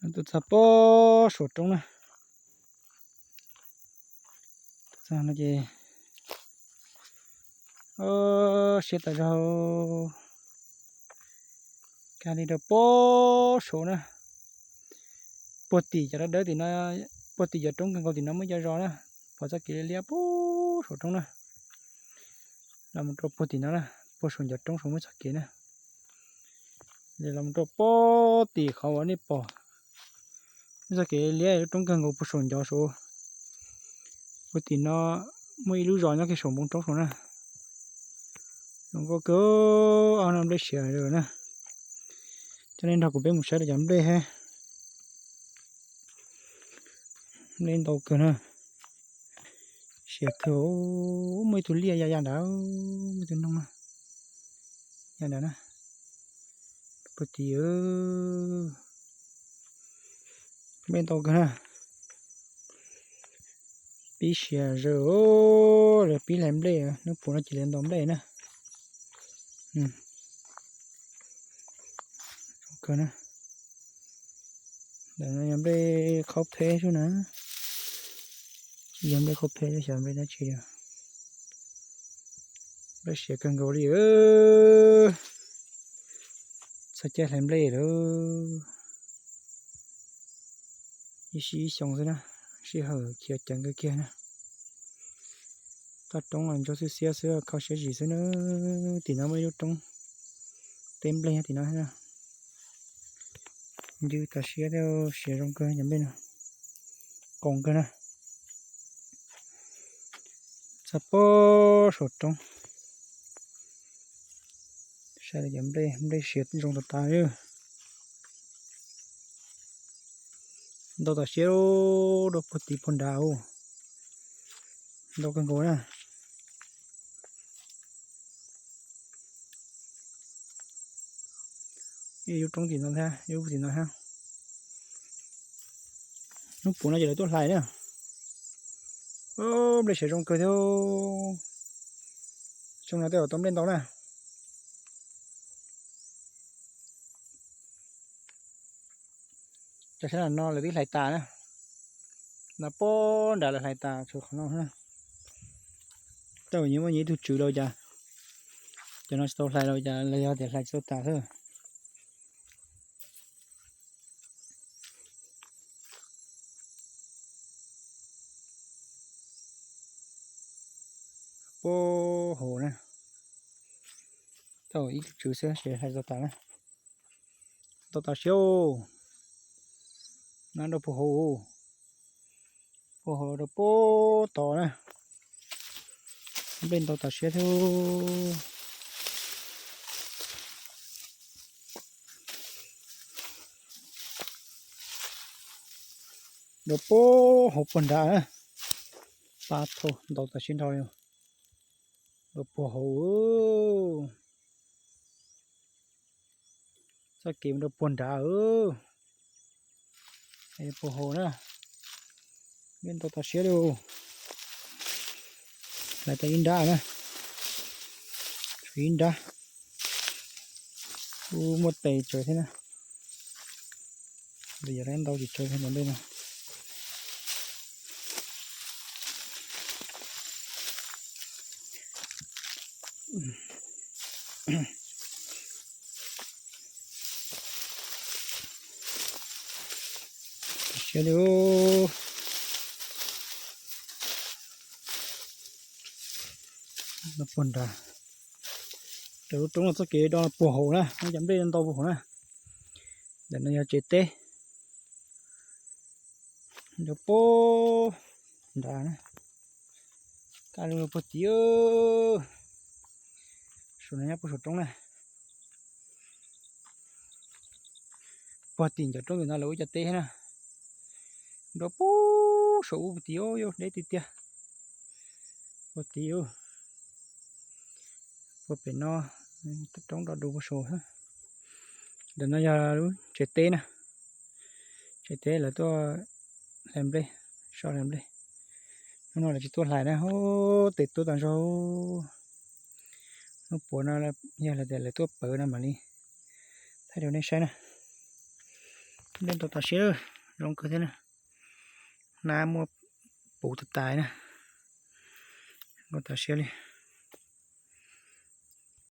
Tuaj txog pem saum roob na. Txog no ces siab tas zog, kiag li rau pem saum na. Puag tim cov dawb dawb tim no, puag tim cov roob kawg nkaus tim no muaj ib co zos na. Pom txoj kev liab pem saum roob na. Los mus rau puag tim no na, puag saum ncov roob saum muaj txoj kev na. Los mus rau puag tim qhov uas nej pom muaj txoj kev liab lub roob kawg nkaus puag saum ncov saud. Puag tim no muaj ib lub zos nyob kiag saum npoo roob saud na. Zoo nkauj kawg, ob no nplej siav na. Coj nej nrog kuv peb mus saib rau cov nplej hab. Nplej ntau kawg na. Siav kawg, muaj ib tug liaj ya ya nrad, muaj ib tug noog ya nrad na. Puag tim nplej ntau kawg na. Pib siav zawg, lawv pib hlais nplej, hnub puav no ces lawv ntaus nplej na. Kawg na. Ntawm no yog nplej qhaub pheb xwb na. Tsis yog nplej qhaub pheb, xyov nplej dab tsi. Nplej siav kawg nkaus li. Txog caij hlais nplej lawm. Ib sij ib xyoo xwb na, sij hawm khiav ceev kawg kiag na. Toj roob ntsuab xiab xiab xwb, kho siab zim xwb na. Tim no muaj ib lub roob teb nplej nyob tim no na. Ncw tas siab thiab, siav zoo kawg cov nplej no. Qoos kawg na. Txog pem saum roob. Saib cov nplej, nplej siav zoo tas tas li. Ntau tas siab, rau puag tim puag nrad. Ntau kawg nkaus na. Ib lub roob tim no thiab, ib lub tim no thiab. Hnub puav no ces lawv tuaj hlais na. Nplej siav zoo kawg thiab. Xyoo no tej zaum tau nplej ntau na. Cov sab no lawv twb hlais tas na. No pem nrad lawv hlais tas, tshuav qhov no na. Tej zaum nyias muaj nyias ib tug tswv los cas, cov no tsis tau hlais los cas, los yog tias hlais tsis tau tas xwb. Puag hauv na. Tau ib tug tswv xwb ces hlais tau tas na. Ntau tas siab. No rau puag hauv, puag hauv rau puag tod na. Nplej ntau tas siab thiab. Rau puag hauv puag nrad na. Pab thaum ntau tas siab nrho li. Rau puag hauv. Txoj kev mus rau puag nrad. Puag hauv na. Nplej ntau tas siab li. Hlais tau ib nrab na. Tshuav ib nrab. Kuj muaj tes tsawv thiab na. Yog ntau tsis tsawv thiab cov nplej no. Siab li. Puag nrad. Raws lub roob no txoj kev do puag hauv na, muaj cov nplej ntau puag hauv na. Ntawm no yog tsev teb. Rau puag nrad na. Kaj lug puag tim. Saum no nyob puag saum roob na. Puag tim ncov roob tim no lawv ua cov teb na. Rau puag saum ub puag tim, yog deb tiag tiag. Puag tim, puag pem no, roob do du puag saud. Ntawm no yog lub tsev teb na. Tsev teb lawv tuaj hlais nplej, soj hlais nplej. Hnub no lawv tsis tuaj hlais na, tes tuab tas zog. Hnub puav no yog tias lawv tuaj pawv no mam li thaij rau nej saib na. Npej ntau tas siab, zoo kawg thiab na. Hnab muaj puv tas tas na. Ntau tas siab li.